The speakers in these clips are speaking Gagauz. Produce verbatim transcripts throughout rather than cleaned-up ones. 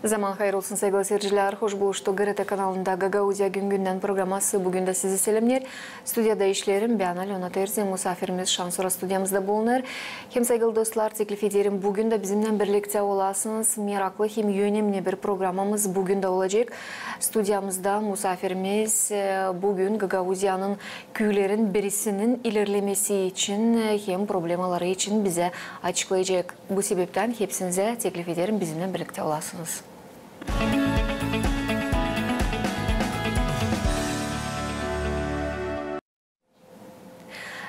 Zaman hayır olsun, saygılı seyircilär. Hoş buluştuk GRT kanalında. Gagauziya gün-gündän programası bugün dä sizi selämneer. Studiyada işleerim bän, Alöna Terzi, musaafirimiz şansora studiyamızda bulunêr. Hem, saygılı dostlar, teklif ederim, bugün dä bizimnän birliktä olasınız. Meraklı hem önemli bir programamız bugün dä olacek. Studiyamızda musaafirimiz, e, bugün Gagauziyanın küülerin birisinin ilerlemesi için, e, hem problemaları için bizä açıklayacek. Bu sebeptän hepsinizä teklif ederim, bizimnän birliktä olasınız.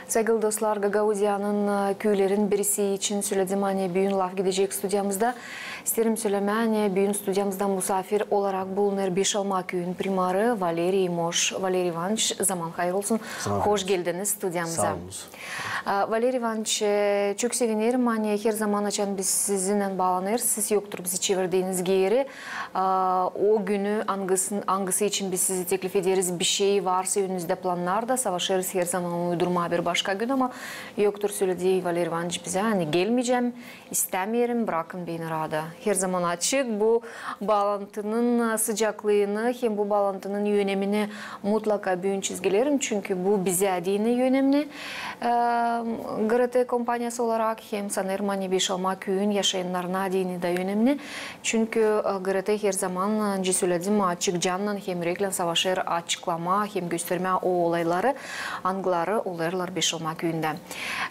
Saygılı dostlar, Gagauziyanın, e, küülerin birisi için söledim, ani büün laf gidecek studiyamızda. İsteerim sölemää, ani büün studiyamızda musaafir olarak bulunêr Beşalma küüyün primarı Valeriy Moş. Valeriy İvanıç, zaman hayır olsun. Zaman hayır olsun. Hoş geldiniz studiyamıza. Saa olun. A, Valeriy İvanıç, e, çok sevinerim, ani her zaman, açan biz sizinnän baalanêrız, siz yoktur bizi çevirdiiniz geeri. A, o günü, angısın-, angısı için biz sizi teklif ederiz, bişey varsa önünüzdä plannarda, savaşêrız her zaman onu uydurmaa bir başka gün, ama yoktur, söledi Valeriy İvanıç bizä, ani gelmeyecäm, istämeerim, brakın beni raada. Her zaman açık, bu baalantının sıcaklıını hem bu baalantının önemini mutlaka büün çizgilerim, çünkü bu bizä deyni önemli, e, GRT kompaniyası olarak, hem sanêrım, ani Beşalma küüyün yaşayannarına deyni dä önemli. Çünkü, e, GRT her zaman, e, öncä söledim, açık cannan hem üreklän savaşêr açıklamaa hem göstermää o olayları, angıları olêrlar Beşalma küüyündä.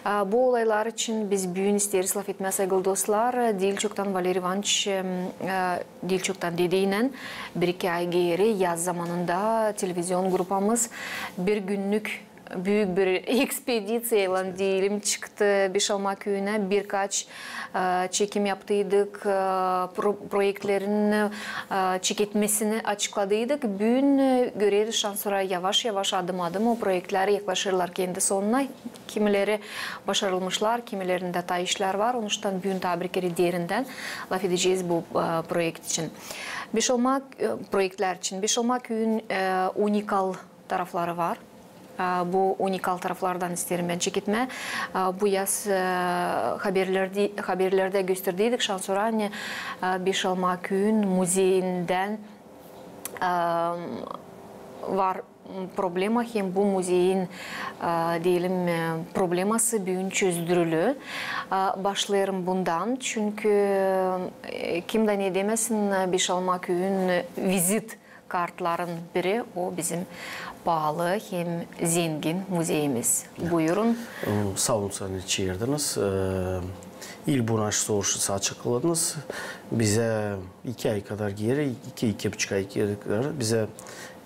E, bu olaylar için biz büün isteeriz lafetmää, saygılı dostlar. Diil çoktan Valeriy İvanıç, e, e, diil çoktan, dediynän, bir-iki ay geeri, yaz zamanında televizion grupamız bir günnük büük bir ekspeditsiyaylan, deyelim, çıktı Beşalma küüyünä. Birkaç, e, çekim yaptıydık, e, pro-, proektlerin, e, çeketmesini açıkladıydık. Büün, e, göreriz, şansora yavaş-yavaş, adım-adım o proektlär yaklaşêrlar kendi sonuna. Kimileri başarılmışlar, kimilerindä taa işlär var. Onuştan büün taa bir kerä derindän lafedecez bu, e, proekt için. Beşalma, e, proektlär için. Beşalma küüyün, e, unikal tarafları var. A, bu unikal taraflardan isteerim bän çeketmää. A, bu yaz, e, haberlerdä, haberlerdä gösterdiydik, şansora, ani, e, Beşalma küüyün muzeyindän, e, var problema, hem bu muzeyin, e, deyelim, e, probleması büün çözdürülü. E, başlêêrım bundan, çünkü, e, kim dä ne demesin, e, Beşalma küüyün vizit kartların biri, o bizim paalı hem zengin muzeyimiz. Ya. Buyurun. Saa olun, ani çaardınız. E, ilk bu naşı soruşu açıkladınız. Bizä iki ay kadar geeri, iki, iki buçuk ay geeri kadar bizä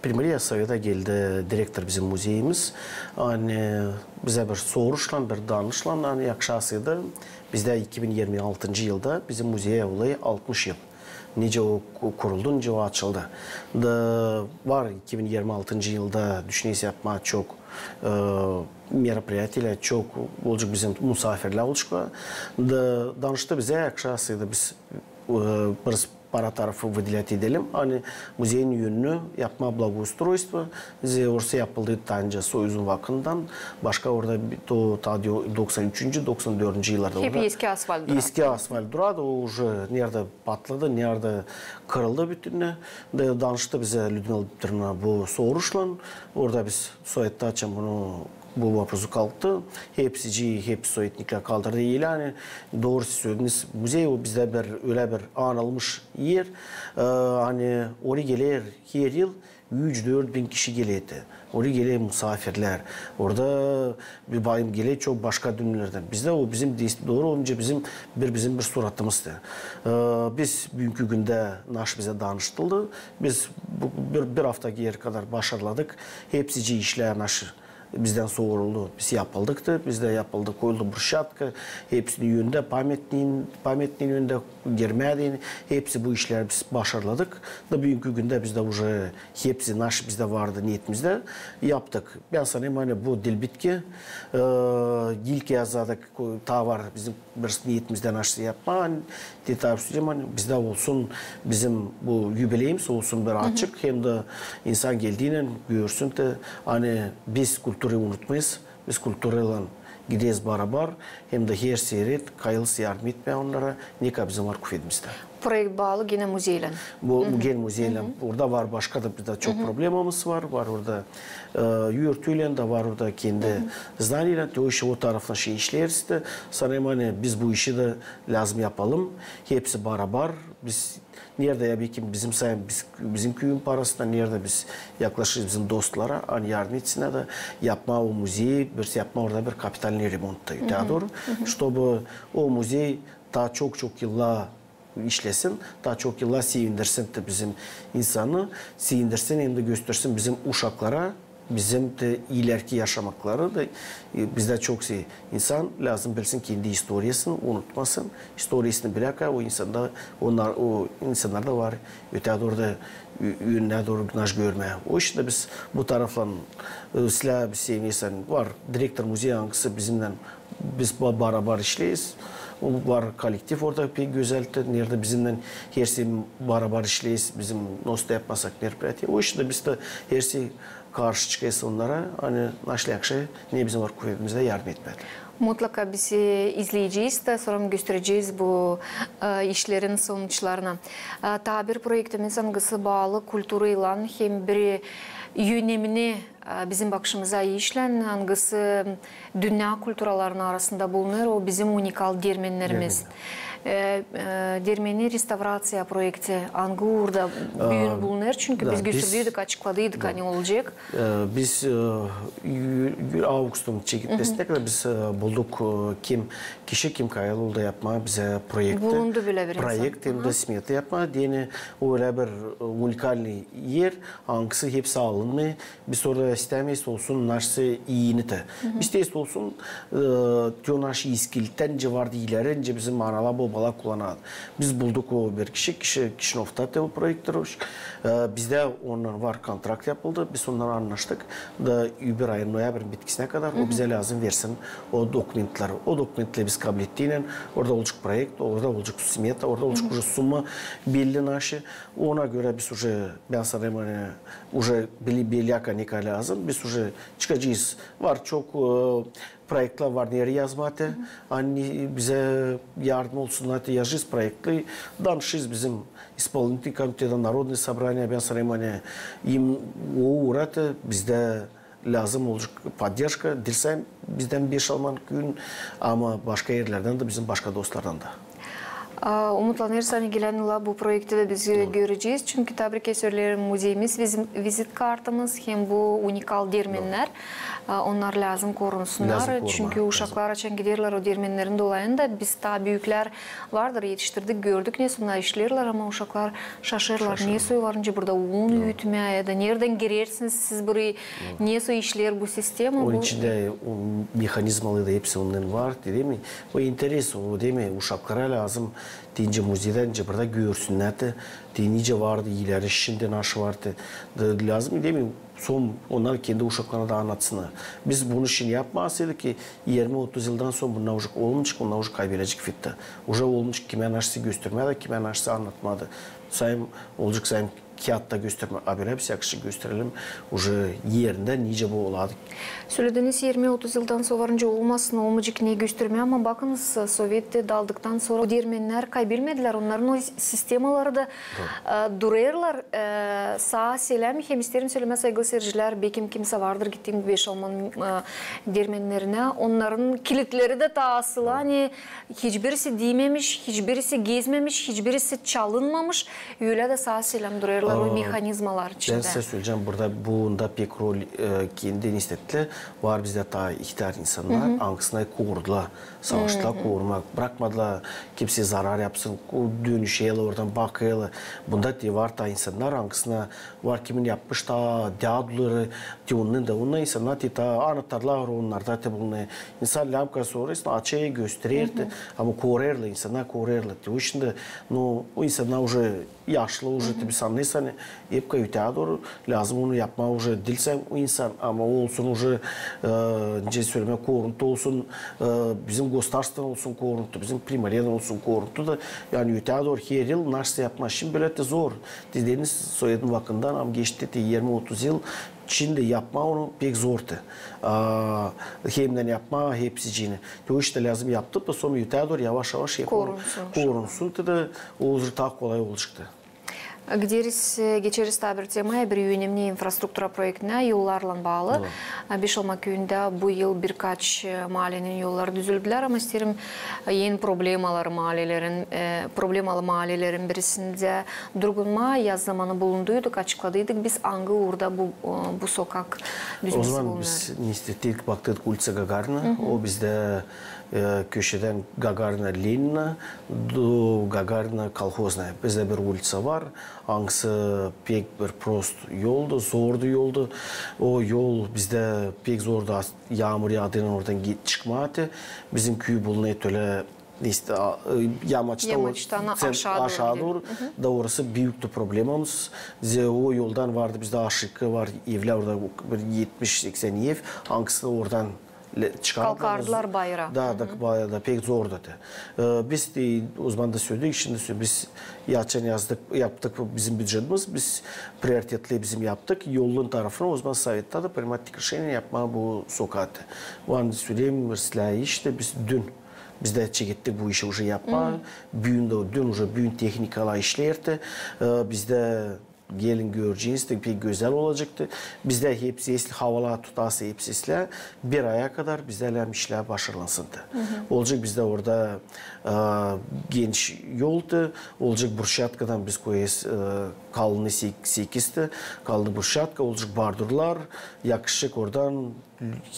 Primariya Soveta geldi direktor bizim muzeyimiz. Ani bizä bir soruşlan, bir danışlan, ani yakışasıydı, bizdä iki bin irmi altıncı yılda bizim muzeyä olêr altmış yıl. Nicä o ku-, kuruldu, nicä o açıldı. Da var iki bin irmi altıncı yılda düşüneriz yapmaa çok, e, мероприятиелär, çok olacek bizim musaafirlär olacek. Da danıştı bizä, yakışasıydı, biz, e, biraz para tarafı выделять edelim. Ani muzeyin önünü yapmaa благоустройство, ze orası yapıldı taa öncä Soyuzun vakıdından. Başka orada bir, to, taa doksan üçüncü, doksan dördüncü yıllarda. Hep orada eski asfalt durar. Eski asfalt durar, o уже neredä patladı, neredä kırıldı bütünnä. Da danıştı bizä Lüdmila Viktorovna bu soruşlan. Orada biz Sovetta açan bunu bu vopros kalktı. Hepsicii, hepsi sovetniklär kaldırdı. Ani, doorusu sölediniz, muzey o bizdä bir, ölä bir anılmış er. E, ani oraya geler her yıl üç-dört bin kişi gelerdi. Oraya geler musaafirlär. Orada bir bayım geler çok başka dünnelerdän. Bizdä o bizim des-, dooru olunca bizim bir, bizim bir suratımızdı. E, biz büünkü gündä naşı bizä danıştıldı. Biz bu, bir, bir afta geeri kadar başarladık. Hepsicii işlär naşı bizdän soruldu. Biz yapıldıktı. Bizdä yapıldı, koyuldu brusçatka. Hepsinin önündä, pamätniin, pamätniin önündä, girmää deyni. Hepsi bu işlär biz başarladık. Da büünkü gündä bizdä уже hepsi naşı bizdä vardı niyetimizdä, yaptık. Bän sanêrım, ani bu diil bitki. E, ilk yazıda taa var bizim bir niyetimizdä naşı yapmaa, ani te taa sölemää, ani bizdä olsun, bizim bu yubileyimiz olsun bir açık, hem dä insan geldiynän görsün te, ani biz kulturayı unutmêêrız, biz kulturaylan Gideriz barabar, hem dä hersi ret kayılsız yardım etmää onnara, ne kadar bizim var kuvedimizdä. Proekt baalı genä muzeylän. Bu, bu genä muzeylän. Orada var başka da bir dä çok problemamız var. Var orada, e, örtüylän dä, var orada kendi zdaniyeylän. Te o işi o tarafına şey işleriz dä. Sanêrım, ani biz bu işi dä lääzım yapalım. Hepsi barabar. Biz neredä ya, bekim bizim sayın, biz, bizim küüyün parasına, neredä biz yaklaşırız bizim dostlara, ani yardım etsinnär dä yapmaa o muzeyi, bir yapmaa orada bir kapitalnıy remont da ötää dooru, ştobu o muzey taa çok-çok yıllar işlesin, taa çok yıllar sevindirsin dä bizim insanı, sevindirsin hem dä göstersin bizim uşaklara, bizim dä ileriki yaşamakları da, e, bizdä çok şey insan lääzım bilsin kendi istoriyasını, unutmasın. İstoriyasını bilerkä o insanda, onnar, o insannarda var ötää dooru da, ü-, önünä dooru naş görmää. O iştä biz bu taraflan, e, silä biz sevinärsän, var direktor muzeyi, angısı bizimnän biz ba-, barabar işleeriz. O var kollektiv orada pek gözäl, neredä bizimnän hersi barabar işleeriz, bizim nosta yapmasak meropryatiye. O iştä biz dä hersi karşı çıkêrız onnara, ani naşley akşey ne bizim var kuvedimizdä yardım etmää. Mutlaka biz, e, izleyecez dä, sora gösterecez bu, e, işlerin sonuçlarını. E, taa bir proektimiz, angısı baalı kulturaylan hem bir önemini, e, bizim bakışımıza işlän, angısı dünnä kulturalarının arasında bulunêr, o bizim unikal dermennerimiz. E, e, dermeni restavraţiya proekti angı uurda büün bulunêr? Çünkü biz gösterdiydik, açıkladıydık, ani olacek. E, biz, e, ü-, ü-, avgustun çeketmesinä kadar biz, e, bulduk, e, kim, kişi, kim kayıl oldu yapmaa bizä proekti. Bulundu bölä bir insan. Proekt hem dä smeta yapmaa. Deyni o ölä bir, e, unikalnıy er, angısı hepsi alınmêêr. Biz orada istämeeriz olsun naşey iini dä. Biz isteeriz olsun, e, te o naşey iskiliktä nicä vardı iileri, nicä bizim analar, bobalar kullanardı. Biz bulduk o bir kişi, kişi Kişinövda te o proektor. E, bizdä onunnan var kontrakt yapıldı, biz onunnan annaştık. Da öbür ayın, noyabrın bitkisinä kadar o bizä lääzım versin o dokumentleri. O dokumentleri biz kablettiynän, orada olacek proekt, orada olacek smeta, orada olacek uje summa belli naşey. Ona görä biz uje, bän sanêrım, ani uje bili-, belli, ani ne kadar lääzım, biz uje çıkacez. Var çok, e, proektlär var, neredä yazmaa te, ani bizä yardım olsunnar te, yazacez proektleri, danışêrız bizim исполнительный комитетtä, Народное собрание, bän sanêrım, ani im o uura te bizdä lääzım olacek podderjka, diil sade bizdän Beşalma küüyün, ama başka erlerdän dä, bizim başka dostlardan da. A, umutlanêrız, ani gelän yıla bu proekti dä biz, e, görecez. Çünkü, taa bir kerä söleerim, muzeyimiz bizim vizit kartamız, hem bu unikal dermennär, a, onnar lääzım korunsunnar. Çünkü uşaklar açan giderlär o dermennerin dolayında, biz taa büüklär vardır, etiştirdik, gördük, nesoy işleerlär, ama uşaklar şaşêrlar, nesoy var nicä burada un üütmää, ya da neredän girersiniz siz burayı, nesoy işleer bu sistema. Onun için dä o mehanizmaları da hepsi ondan var, deer mi? O interes, o, deer mi, uşaklara lääzım, deyni muzeydä nicä burada görsünnär te, deyni nicä vardı iileri, şindi naşey var te, da lääzım, deer mi, sora onnar kendi uşaklarına da annatsınnar. Biz bunu şindi yapmasaydık, irmi-otuz yıldan sora bunnar uje olmayacek, bunnar uje kaybelecek fitta. Uje olmayacek kimä naşey göstermää dä, kimä naşey annatmaa da. Sayın olacek, sayın kiyatta göstermää, a bölä biz yakışık gösterelim uje erindä, nicä bu oladı. Sölediniz, irmi-otuz yıldan sora var nicä olmasın, olmayacek ne göstermää, ama bakınız, Sovetlär daldıktan sora o dermennär kaybelmedilär, onnarın o sistemaları da, e, durêrlar, e, saa-seläm. Hem isteerim sölemää, saygılı siircilär, bekim kimsä vardır gittiynän Beşalmanın, e, dermennerinä, onnarın kilitleri dä taa asılı, ani hiçbirisi diimemiş, hiçbirisi gezmemiş, hiçbirisi çalınmamış. Ölä dä saa-seläm durêrlar o mehanizmalar içindä. Bän sizä söleyecäm, burada bunda pek rol, e, kendi institutlar var bizdä taa ihtär insannar, angısını korudular, savaştılar korumaa, brakmadılar kimseyä zarar yapsın, dönüşerlär oradan, bakêrlar. Bunda te var taa insannar, angısına var kimin yapmış taa däduları, te ondan da, onnar insannar te taa anahtarlar onnarda te bulunêr. İnsan läämka sorêr, açêr, gösterer te, ama korêrlar, insannar korêrlar te. O şindi, nu, o insannar uje yaşlı, uje te biz annêêrız, Ani hep ötää dooru lääzım onu yapmaa, уже diil sän o insan, ama o olsun уже, e, nicä sölemää, koruntu olsun, e, bizim gosudarstvodan olsun koruntu, bizim primaredan olsun koruntu da, yani ötää dooru her yıl naşsa yapmaa. Şindi bölä te zor. Te deyin, sovetin vakıdından, ama geçti te irmi-otuz yıl, şindi yapmaa onu pek zordu. A, hem dä yapmaa hepsicini. Te o iştä lääzım yaptı, pa sora ötää dooru yavaş-yavaş hep onu korunsun. Korunsun te da o уже taa kolay olacaktı. Gideriz, e, geçeriz taa bir temaya, bir önemli infrastruktura proektinä, yollarlan baalı. Bişalma küüyündä bu yıl birkaç, e, maalenin yolları düzüldülär, ama isteerim, e, eni problemalı maalelerin, e, problemalı maalelerin birisindä durgunmaa. Yaz zamanı bulunduyduk, açıkladıydık biz, angı uurda bu, e, bu sokak düzmesi bulunêr. O zaman biz, ne istedik, baktıydık uliţa Gagarina, o bizdä e, köşedän Gagarina Lenina do Gagarina Kolhoznaya. Bizdä bir uliţa var, angısı pek bir prost yoldu, zordu yoldu. O yol bizdä pek zordu, yaamur yaadıynan oradan çıkmaa te. Bizim küü bulunêr ölä, işte, yamaçta, aşaa dooru. Da orası büük dä problemamız. Zerä o yoldan vardı bizdä aşıkı var evlär, orada bir etmiş-seksän ev, angısı oradan çıkardılar. Kalkardılar bayıra. Da, da, bayıra da pek zordu te. E, biz dä o zaman da söledik, şindi sö-, biz açan yazdık, yaptık bizim bücetimiz, biz prioritetleri bizim yaptık. Yolun tarafına o zaman sovettä dä primat rişeniye yapmaa bu sokaa te. Var sölemää, islää işte biz dün, biz dä çekettik bu işi уже yapmaa. Büün dä, dün уже, büün tehnikalar işleer te. E, bizdä gelin göreceniz te, pek gözäl olacaktı. Bizdä hepsi, если havalar tutarsa hepsi islää, bir aya kadar bizdä lääzım işlär başarılansın te. Olacek bizdä orada, e, geniş yol te, olacek brusçatkadan biz koyêrız, e, kalınlıı sek-, sekiz te, kalınlıı brusçatka, olacek bordürlär, yakışacek oradan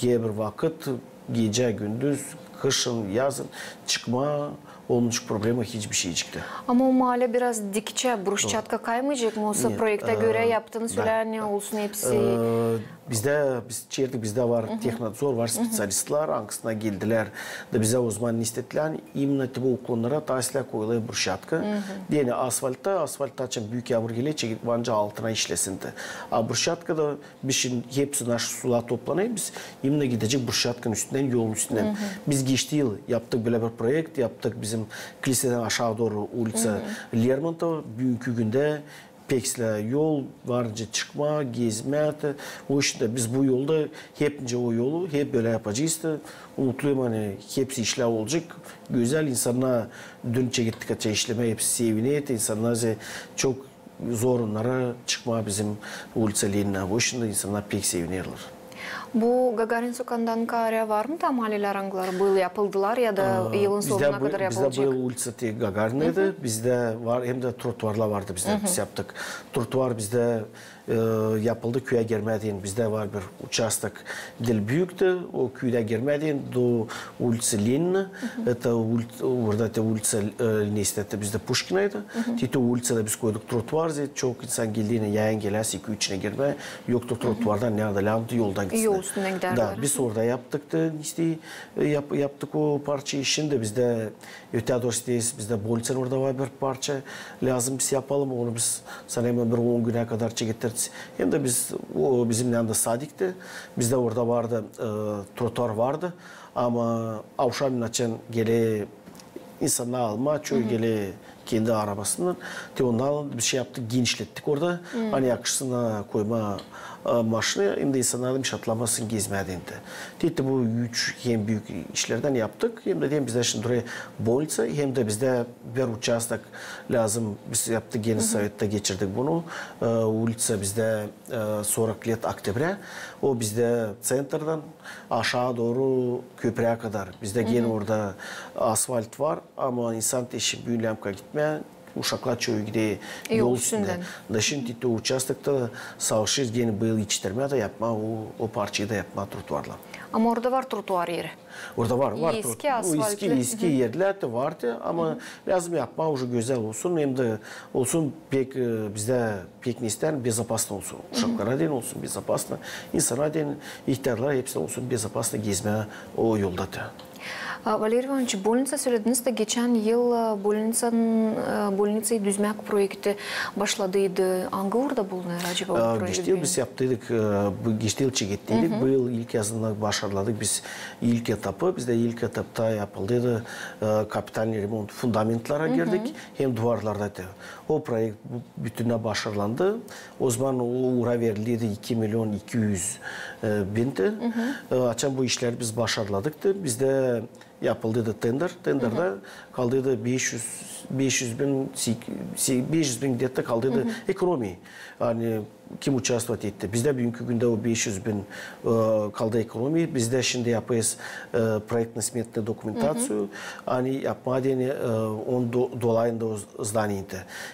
her bir vakıt, gecä-gündüz, kışın, yazın çıkmaa, olmayacek problema hiçbir şeycik te. Ama o maale biraz dikçä, brusçatka kaymayacek mı? Olsa proektä görä yaptınız ölä, ani olsun hepsi. E, bizdä, biz çeerdik, bizdä var tehnadzor, var speţialistlär, angısına geldilär. Da bizä o zaman ne istedilär, именно te bu uklonnara taa islää koyulêr brusçatka. Deyni asfaltta, asfaltta açan büük yaamur geler, çekip ancak altına işlesin te. A brusçatka da biz şindi hepsi naş sular toplanêr, biz именно gidecek brusçatkanın üstündän, yolun üstündän. Biz geçti yıl yaptık bölä bir proekt, yaptık bizim klisedän aşaa dooru uliţa Lermontova, büünkü gündä pek islää yol, var nicä çıkmaa, gezmää te. O iştä biz bu yolda hep nicä o yolu hep bölä yapacez te. Umutluyum, ani hepsi işlär olacek. Gözäl, insannar dün çekettik açan işlemää, hepsi sevineer te, insannar zerä çok zor onnara çıkmaa bizim uliţa Lenina. O iştä insannar pek sevinerlär. Bu Gagarin sokaandan kaarä var mı taa maalelär, angıları bu yıl yapıldılar ya da yılın sonuna kadar yapılacek? Bizdä bu yıl uliţa te Gagarinaydı. Bizdä var, hem dä trotuarlar vardı bizdä, biz yaptık. Trotuar bizdä, e, yapıldı küüyä girmää deyni. Bizdä var bir uçastok, diil büük te, o küüdä girmää deyni, do uliţa Lenina. Это улиц-, orada te uliţa, e, ne isteer te, bizdä Puşkinaydı. Te o uliţada biz koyduk trotuar, zerä çok insan geldiynän, yayan gelärsä, iki-üç işinä girmää, yoktu trotuardan, ne da lääzım yoldan gitsin. Yol üstündän gidärlär. Da, biz orada yaptık da, işte, e, yap-, yaptık o parçayı. Şindi bizdä ötää dooru isteeriz, bizdä bolniţanın orada var bir parça, lääzım biz yapalım, onu biz sanêrım bir on günä kadar çeketeriz. Hem dä biz, o bizim yanında sadikti, bizdä orada vardı, e, trotuar vardı, ama avşam açan geler insannar almaa, çoyu geler kendi arabasınnan. Te ondan bir şey yaptık, genişlettik orada. Ani yakışsın koymaa, e, maşinayı, hem dä insannar da mişatlanmasın gezmää deyni. Te, te bu üç en büük işlerdän yaptık. Hem dä deyni bizdä şindi durêr bolniţa, hem dä bizdä bir uçastok lääzım, biz yaptık, genä sovettä geçirdik bunu. E, uliţa bizdä, e, сорок лет Октября. O bizdä ţentrdan aşaa dooru köprüyä kadar. Bizdä genä orada asfalt var, ama insan te şindi büün lääzım gitmää, uşaklar çoyu gider yol üstündän. Da şindi te o uçastokta savaşêrız genä bu yıl etiştirmää da yapmaa, o, o parçayı da yapmaa trotuarlan. Ama orada var trotuar eri. Orada var, var. Eski asfaltlı. Eski, eski erlär te vardı, ama lääzım yapmaa, uje gözäl olsun, hem dä olsun pek, e, bizdä pek ne isteerim, безопасно olsun. Uşaklara deyni olsun безопасно, insana deyni, ihtärlara hepsinä olsun безопасно gezmää o yolda te. A, Valeriy İvanoviç, bolnitsa sölediniz da, geçän yıl, a, bolnitsanın, a, bolnitsayı düzmäk proekti başladıydı. Angı uurda bulunêr acaba bu proekt? Geçti yıl biz yaptıydık, e, bu geçti yıl çekettiydik. Bu yıl ilkyazında başarladık biz ilk etapı. Bizdä ilk etapta yapıldıydı, e, kapitalnıy remont, fundamentlara girdik, hem duvarlarda da. O proekt bu, bütünnä başarlandı. O zaman o uura verildiydi iki milyon iki üz, e, bin te. E, açan bu işleri biz başarladıktı. Bizdä yapıldıydı tender. Tenderdä kaldıydı beş üz, beş üz bin, sek-, se-, beş üz bin где-то kaldıydı ekonomiya. Ani kim uçastvovat etti. Bizdä büünkü gündä o beş üz bin, e, kaldı ekonomiya. Bizdä şindi yapêrız, e, проектно-сметную документацию. Ani yapmaa deyni, e, onun do-, dolayında o zdanieni.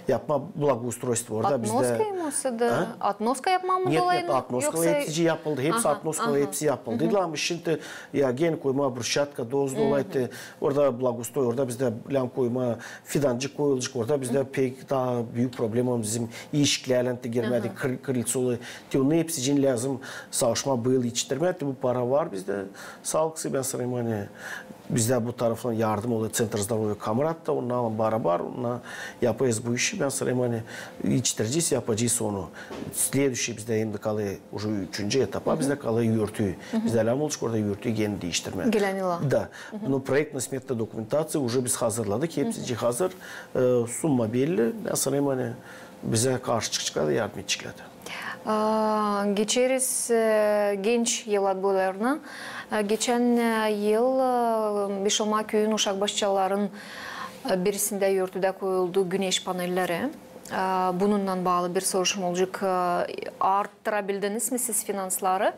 Yapmaa благоустройство. Orada bizdä... Относка mı? Относка yapmaa mı dolayında? Нет, нет, относка hepsi yapıldı. Hepsi относка, hepsi yapıldı. Ama şindi ya genä koymaa брусчатка, doz dolayında. Orada благоустрой, orada bizdä lääzım koymaa fidancık koyulacek. Orada bizdä pek taa büük problema bizim işiklärlän te girmää, krı-, krılţoları. Te onu hepsicii lääzım savaşmaa, bu yıl etiştirmää. Te bu para var bizdä. Saalık, bän sanêrım, ani bizdä bu taraftan yardım olêr Центр здоровья Камрад da, onunnan barabar, onunnan yapêrız bu işi. Bän sanêrım, ani etiştirecez, yapacez onu. Следующий bizdä indi kalêr, уже üçüncü etapa bizdä kalêr örtü. Bizdä lääzım olacek orada örtü genä diiştirmää. Gelän yıla. Da. Но проектно-сметная документация уже biz hazırladık, hepsicii hazır. E, summa belli. Bän sanêrım, ani bizä karşı çıkaceklar da yardım edeceklär. A, geçeriz, e, genç evlatboylarına. E, geçän, e, yıl, e, Beşalma küüyün uşak başçaların, e, birisindä örtüdä koyuldu güneş panelleri. E, bununnan baalı bir soruşum olacek. E, arttırabildiniz mi siz finansları?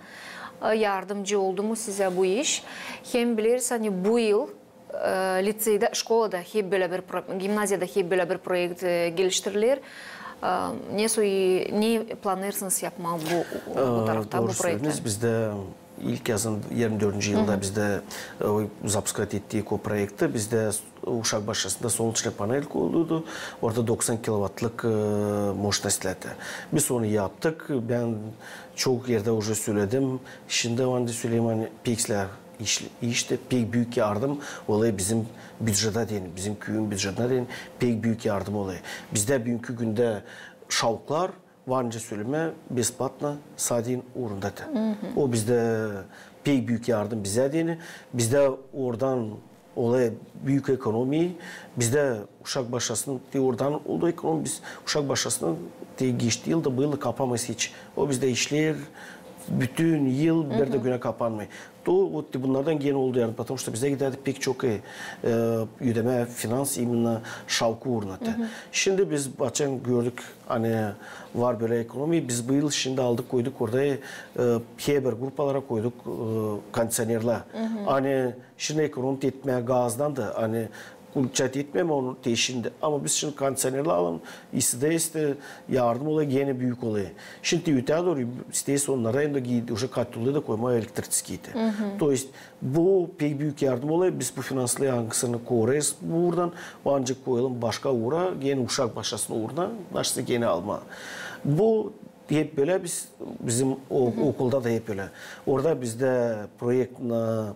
E, yardımcı oldu mu sizä bu iş? Hem bileriz, ani bu yıl e, liţeydä, şkolada hep bölä bir pro-, gimnaziyada hep bölä bir proekt, e, geliştiriler. E, ne soy-, ne planêêrsınız yapmaa bu, bu tarafta, bu proektä? Bizdä ilk yazın, yirmi dördüncü yılda bizdä, e, запускать ettik o proekti. Bizdä uşak başçasında солнечный panel koyuldu. Orada doksan kilovatlık, e, мощностьлар. Biz onu yaptık. Bän çok erdä уже söledim. Şindi bän dä söleyim, ani pek işlär. İş, iştä pek büük yardım olêr bizim bücetä deyni, bizim küüyün bücetinä deyni pek büük yardım olêr. Bizdä büünkü gündä şauklar, var nicä sölemää, бесплатно saatin uurunda te. O bizdä pek büük yardım bizä deyni. Bizdä oradan olêr büük ekonomiya. Bizdä uşak başçasının te oradan oldu ekonomiya. Biz uşak başçasını te geçti yıl da, bu yıl da kapamêêrız hiç. O bizdä işleer bütün yıl, bir dä günä kapanmêêr. To, вот, te bunnardan genä oldu, yani, потому что bizdä gidärdi pek çok, e, e, ödemää finans именно şauka uuruna te. Şindi biz açan gördük, ani var bölä ekonomiya, biz bu yıl şindi aldık, koyduk orada, e, herbir grupalara koyduk, e, kondiţionerlär. Ani şindi ekonomiya etmää gazdan da, ani ucaz etmää onu te şindi. Ama biz şindi kondiţionerlär alalım, isteer-isteer, yardım olêr, genä büük olêr. Şindi ötää dooru isteer-isteer onnara hem dä gir-, уже котёлы da koymaa elektriçeskiy te. То есть bu pek büük yardım olêr, biz bu finansları angısını korêrız bu uurdan, ancak koyalım başka uura, genä uşak başçasının uuruna, başka genä almaa. Bu hep bölä biz, bizim o-, okulda da hep bölä. Orada bizdä proekt na,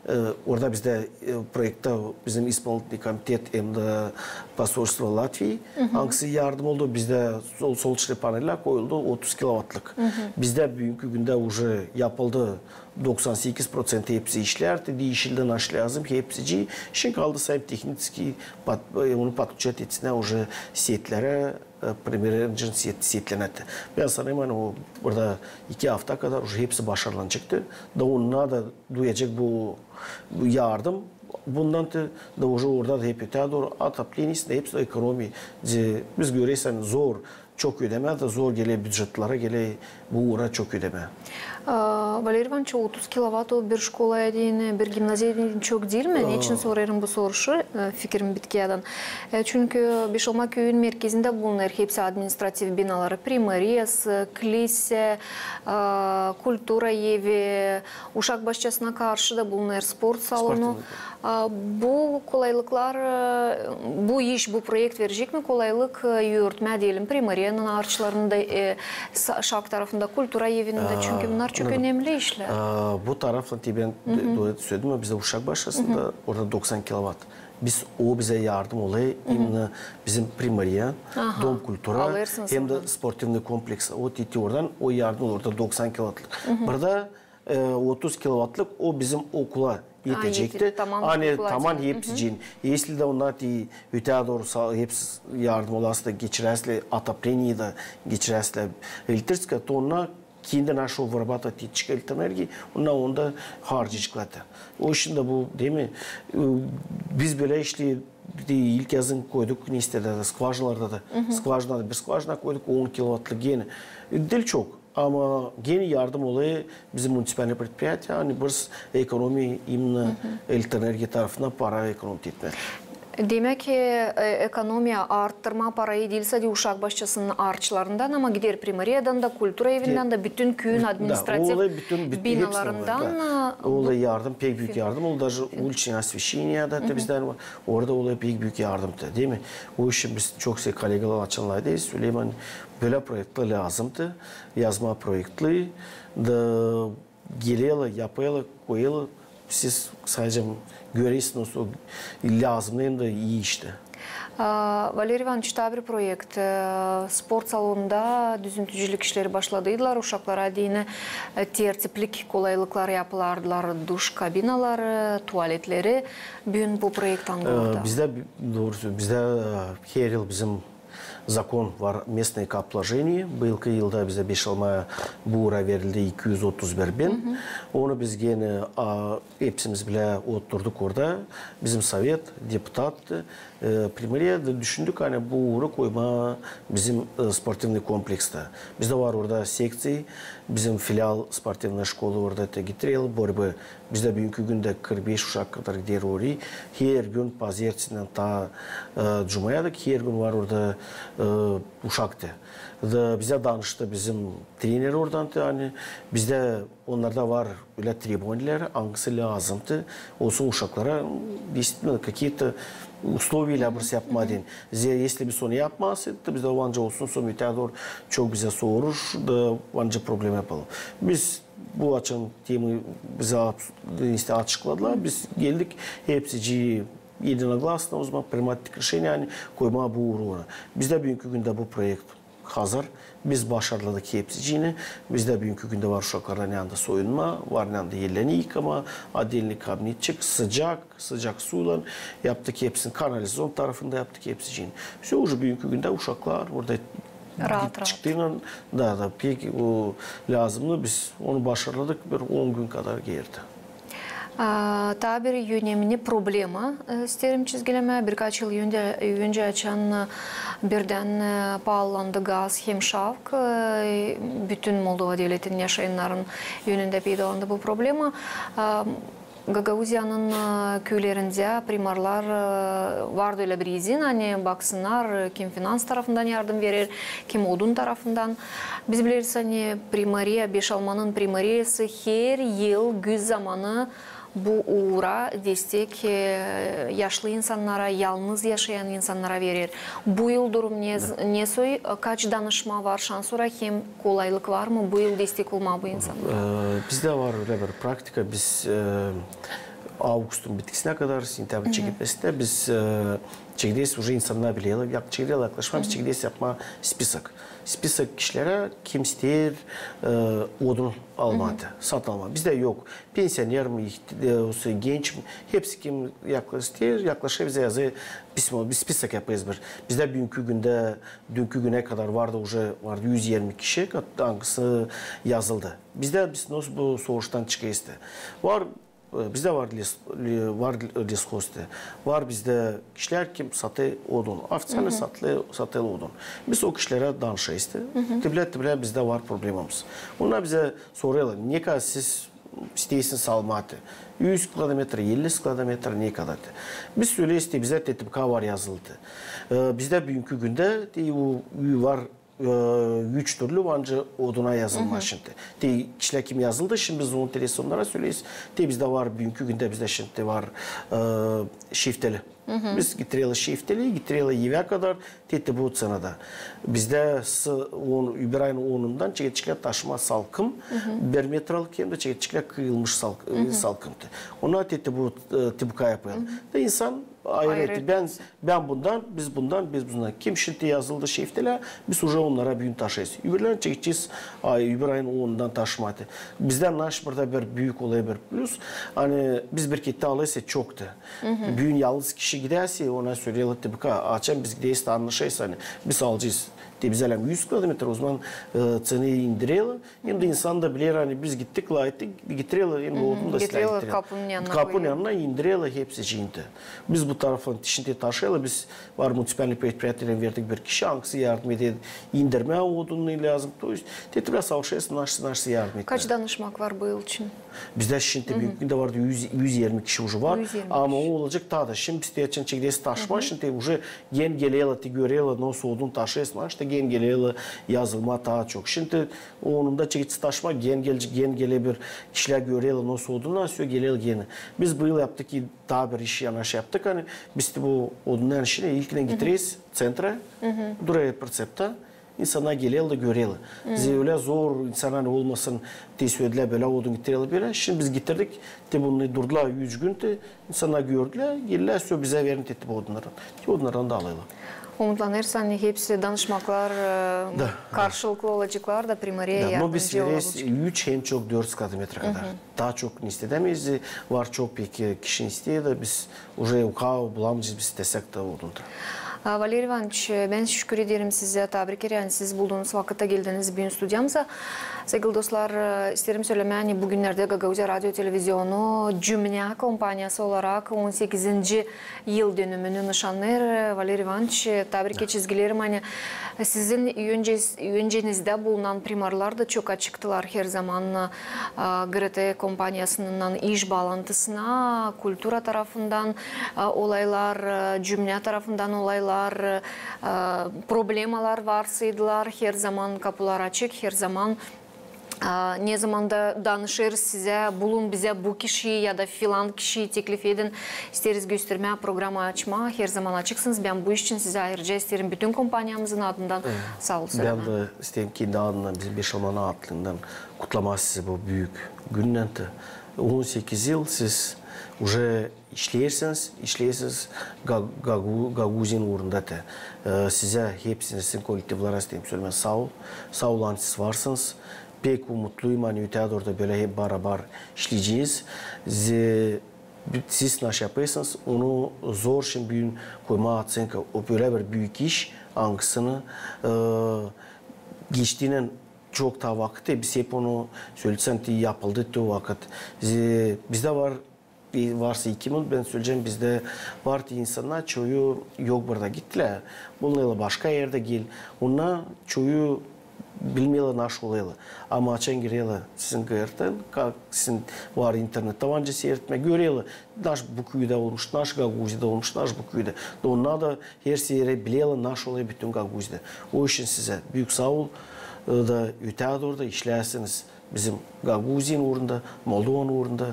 e, orada bizdä, e, proektä bizim исполнительный комитет hem dä посольство Латвии, angısı yardım oldu, bizdä sol-, солнечный panellär koyuldu, otuz kilovatlık. Bizdä büünkü gündä уже yapıldı doksan sekiz proţent, hepsi işleer te, diişildi naş lääzım, hepsicii. Şindi kaldı sade tehniçeskiy pat-, e, onu подключать etsinnär уже setlärä, e, primerenjen set-, setlenä te. Bän sanêrım, ani o burada iki afta kadar уже hepsi başarılanacaktı. Da onnar da duyacek bu, bu yardım. Bundan te, da уже orada da hep ötää dooru, отопление, hepsi ekonomiya. Biz göreriz, ani zor, çok ödemää da zor geler, bücetlere geler bu uura çok ödemää. A, Valeriy İvanoviç, otuz kilovat o bir şkolaya deyni, bir gimnaziyaya deyni çok diil mi? Neçin sorêrım bu soruşu, e, fikirim bitkiyädän? E, çünkü Beşalma küüyün merkezindä bulunêr hepsi administrativ binaları, primariyası, klise, e, kultura evi, uşak başçasına karşı da bulunêr sport salonu. A, bu kolaylıklar, e, bu iş, bu proekt verecek mi kolaylık, e, yürütmää, deyelim, primariyaya? arıçlarında, e, sa-, aşak tarafında kultura evindä, çünkü bunnar çok önemli işlär. Aa, bu taraftan te bän dä-, doyat söledim, ama bizdä uşak başçasında orada doksan kilovat. Biz, o bizä yardım olêr, imenno bizim primariya, dom kultura, hem dä sportivnıy kompleks. O te, te oradan o yardım olêr, orada doksan kilovatlık. Burada, e, otuz kilovatlık o bizim okula etecekti. Ani taman hepsicii. Esli dä onnar te ötää dooru sa-, hepsi yardım olêr, da geçirerlär otopleniye dä, geçirerlär elektriska, to onnar kendi naşı vırabatovat etecek elektroenergiya, onnar onu da harcayaceklar da. O işin dä bu, deer mi, e, biz bölä işleri ilk yazın koyduk, ne isteerlär dä, skvajinalarda da. Skvajinada bir skvajina koyduk, on kilovatlık genä. E, diil çok, ama genä yardım olêr bizim municipalnıy предприятия, ani biraz ekonomiya imenno elektroenergiya tarafından para ekonomit etmää. Demäk ki, e, ekonomiya, arttırmaa parayı diil sade uşak başçasının arıçlarından, ama gider primariyadan da, kultura evindän dä, bütün küüyün administrativ binalarından. O olêr yardım, pek büük yardım olêr, daje uliçnıy osveşçeniye dä te bizdä var. Orada olêr pek büük yardım da, deer mi? O işin biz çok sä kollegalar açan lafederiz, söleyim, ani bölä proektleri lääzımdı, yazmaa proektleri da gelerlär, yapêrlar, koyêrlar. Siz sade görersiniz, o lääzımnı hem dä ii iştä. A, Valeriy İvanıç, taa bir proekt, e, sport salonunda düzüntücülük işleri başladıydılar. Uşaklara deyni, e, tertiplik kolaylıkları yapılardılar, duş kabinaları, tualetleri. Büün bu proekt angı uurda? E, bizdä, bi-, doorusu, bizdä, e, her yıl bizim zakon var, местное капвложение. Bıyılkı yılda bizä Beşalmaya bu uura verildi iki üz otuz bir bin. Onu biz genä, a, hepsimiz bilä oturduk orada. Bizim sovet, deputat, e, primariya da düşündük, ani bu uura koymaa bizim, e, sportivnıy komplekstä. Bizdä var orada sekţiya, bizim filial sportivnıy şkola orada te getirerlär, борьбы. Bizdä büünkü gündä kırk beş uşak kadar gider orayı. Her gün pazertesindän taa, e, cumayadek her gün var orada, e, uşak te. Da bizä danıştı bizim trener oradan te, ani bizdä onnarda var ölä требованиелär, angısı lääzımdı olsun uşaklara, действительно, какие-то условия lääzım yapmaa deyni. Zerä если biz onu yapmasaydık, bizdä ancak olsun, sora ötää dooru çok bizä soruş da ancak problema yapalım. Biz bu açan temayı bizä işte açıkladılar. Biz geldik, hepsicii единогласно o zaman принимать решение, ani koymaa bu uura. Bizdä büünkü gündä bu proekt hazır. Biz başardık hepsiciini. Bizdä büünkü gündä var uşaklardan yanında soyunma, var yanında ellerini yıkamaa, отдельный kabinetçik, sıcak, sıcak suylan yaptık hepsini, kanalizaţiya tarafında yaptık hepsiciini. Всё, уже büünkü gündä uşaklar orada raat, raat çıktıylan, da, da, pek o lääzımnı biz onu başardık bir on gün kadar gerdi. A, taa bir önemni problema, e, isteerim çizgilemää. Birkaç yıl önce, önce açan, e, birdän, e, paalandı gaz hem şavk, e, bütün Moldova devletinin yaşayannarın önündä peydalandı bu problema. A, Gagauziyanın, e, küülerindä primarlar, e, vardı ölä bir izin, ani baksınnar, e, kim finans tarafından yardım verer, kim odun tarafından. Biz bileriz, ani primariya, Beşalmanın primariyası her yıl güz zamanı bu uura destek, e, yaşlı insannara, yalnız yaşayan insannara verer. Bu yıl durum ne, ne soy, kaç danışma var, şansora hem kolaylık var mı bu yıl destek olmaa bu insannara? E, bizdä var ölä bir praktika, biz, e, avgustun bitkisinä kadar, sentâbrä çeketmesindä biz, e, çekederäz, уже insannara bilerlär, yak-, çekederlär yaklaşmaa, biz çekederäz yapmaa spisok. Spisok kişilerä, kim isteer, e, odun almaa, satın almaa. Bizdä yok. Pensioner mi, iht-, e, olsun, genç mi, hepsi kim yakla-, isteer, yaklaşêr, bizä yazêr pismo, biz spisok yapêrız bir. Bizdä büünkü gündä, düünkü günä kadar vardı, уже vardı üz irmi kişi, kat-, angısı yazıldı. Bizdä biz, nos-, bu soruştan çıkêrız te. Var, e, bizdä var les-, le-, var лесхоз te. Var bizdä kişilär, kim satêr odun. Официально satêr, satêr odun. Biz o kişilerä danışêrız te. Te bilä, te bilä bizdä var problemamız. Onnar bizä sorêrlar, ne kadar siz isteersiniz almaa te. Üz kilometrä, elli kilometrä, ne kadar te. Biz söleriz te, bizdä TTBK var yazılı te. E, bizdä büünkü gündä te o üü var e, üç türlü var, ancak oduna yazılma şindi. Te kişilär kim yazıldı, şindi biz onu televizionlara söleeriz. Te bizdä var, büünkü gündä bizdä şindi var, e, şeftali. Biz getirelim şeftali, getirelim evä kadar, te, te bu cenada. Bizdä s-, on, öbür ayın onundan çekecekler taşıma salkım, bir metralık hem dä çekecekler kıyılmış salk-, e, salkım. Onu te, te bu, e, te bu kadar yapêrlar. Da insan ayır eter. Bän, bän bundan, biz bundan, biz bundan. Kim şindi yazıldı şeftalä, biz uje onnara büün taşıyız. Öbürlerini çekecez, ay, öbür ayın onundan taşıma te. Bizdä naş burada bir büük olay, bir plus. Ani biz bir kete alêrız, çok da. Büün yalnız kişi gidärsä, ona söleerlär te bu kadar. Açan biz gideriz, te annaşêrız, ani biz alacez. Te bizä lääzım üz kilometra, o zaman, e, cenayı indirelim. Hem dä insan da biler, ani biz gittik, layıktık, getirelim, hem dä odun da getirelim, kapunun yanına, kapunun yanına indirelim, hepsi şindi. Biz bu taraftan şindi taşıyalım, biz var municipalnıy предприятиелär, verdik bir kişi, angısı yardım eder, indirmää odunu lääzım. То есть, te, te biraz savaşêrız, naşey, naşey yardım etmää. Kaç danışmak var bu yıl için? Bizdä şindi büünkü gündä vardı üz, üz irmi kişi uje var. Ama o olacek taa da. Şindi biz te açan çekecez taşıma, şindi uje gen gelerlär, te görerlär, nasıl odun taşıyêrız, naşey te gen gelerlär yazılma taa çok. Şindi onunda çekecez taşıma, gen gelecek, gen geler bir kişilär görerlär, nasıl odun, nasıl gelerlär gen. Biz bu yıl yaptık ki taa bir iş yanaşı yaptık, ani biz te bu odunun işini ilkinen getireriz centra, durêr pritseptä. İnsannar gelerlär da görerlär. Zerä ölä zor, insannar olmasın, te söledilär, bölä odun getirerlär, bölä. Şindi biz getirdik, te bunu durdular üz gün, te insannar gördülär, geldilär, söz bizä verin, te, te bu odunlardan. Te odunnardan da alêrlar. Umutlanêrız, ani hepsi danışmaklar, e, karşılıklı olaceklar da, primariyaya yardımcı olacek. Da, no biz vereriz üz hem çok dört kvadrometra kadar. Taa çok ne isteyämeeriz, var çok pek, e, kişi isteer da biz uje o kadar bulamayacez biz istesäk dä odun da. A, Valeriy İvanıç, bän şükür ederim sizä, tabrik ederim, ani siz buldunuz vakıt da geldiniz büün studiyamıza. Saygılı dostlar, e, isteerim sölemää, ani bu günnerdä Gagauziya radio televizionu cümnä kompaniyası olarak on sekizinci yıldönümünü nışannêêr. Valeriy İvanıç, tabrik edecez, ani sizin önce-, öncenizdä bulunan primarlar da çok açıktılar her zaman, a, GRT kompaniyasınnan iş baalantısına, kultura tarafından, a, olaylar, a, cümnä tarafından olaylar, a, problemalar varsaydılar, her zaman kapular açık, her zaman A, ne zaman da danışêrız sizä, bulun bizä bu kişiyi ya da filan kişiyi teklif edin, isteeriz göstermää, programa açmaa, her zaman açıksınız. Bän bu iş için sizä ayırıca isteerim bütün kompaniyamızın adından saa ol sölemää. Bän dä isteerim kendi adımdan, bizim Beşalmanın adından kutlamaa sizi bu büük günnän. On sekiz yıl siz uje işleersiniz, işleersiniz Ga-, Gagu-, Gagauziyanın uurunda te. E, sizä, hepsinä, sizin kollektivlera isteerim sölemää saa ol. Saa olun, siz varsınız. Pek umutluyum, ani ötää dooru da bölä hep barabar işleyecez. Ze-, siz naşey yapêrsınız, onu zor şindi büün koymaa oţenka, o bölä bir büük iş, angısını, e, geçtiynän çok taa vakıt, e, biz hep onu söleeriz, ani te yapıldı te o vakıt. Ze-, bizdä var, e, varsa iki minut, bän söleyecäm, bizdä var te insannar, çoyu yok burada, gittilär. Bulunêrlar başka erdä, gel. Onnar çoyu bilmeerlär, naşey olêrlar. Ama açan girerlär sizin GRT-nä, ka-, sizin var internettä, var nicä siiretmää, görerlär. Naş bu küüdä olmuş, naş Gagauziyada olmuş, naş bu küüdä. Da onnar da her şeyi bilerlär, naş olêr bütün Gagauziyada. O için sizä büük saa ol, e, da ötää dooru da işleersiniz bizim Gagauziyanın uurunda, Moldovanın uurunda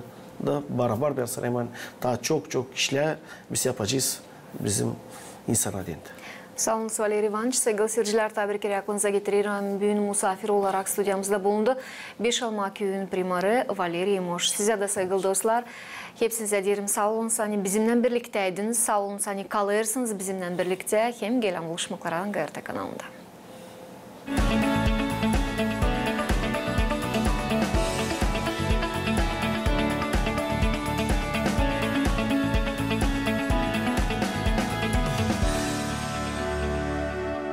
da barabar bän sanêrım, taa çok-çok işlär biz yapacez bizim insannar deyni. Saa olun, Valeriy İvanıç. Saygılı siircilär, taa bir kerä aklınıza getirerim, büün musaafir olarak studiyamızda bulundu Beşalma küüyün primarı Valeriy İmoş. Sizä dä, saygılı dostlar, hepsinizä deerim saa olun, ani bizimnän birliktäydiniz, saa olun, ani kalêrsınız bizimnän birliktä hem gelän buluşmaklara GRT kanalında.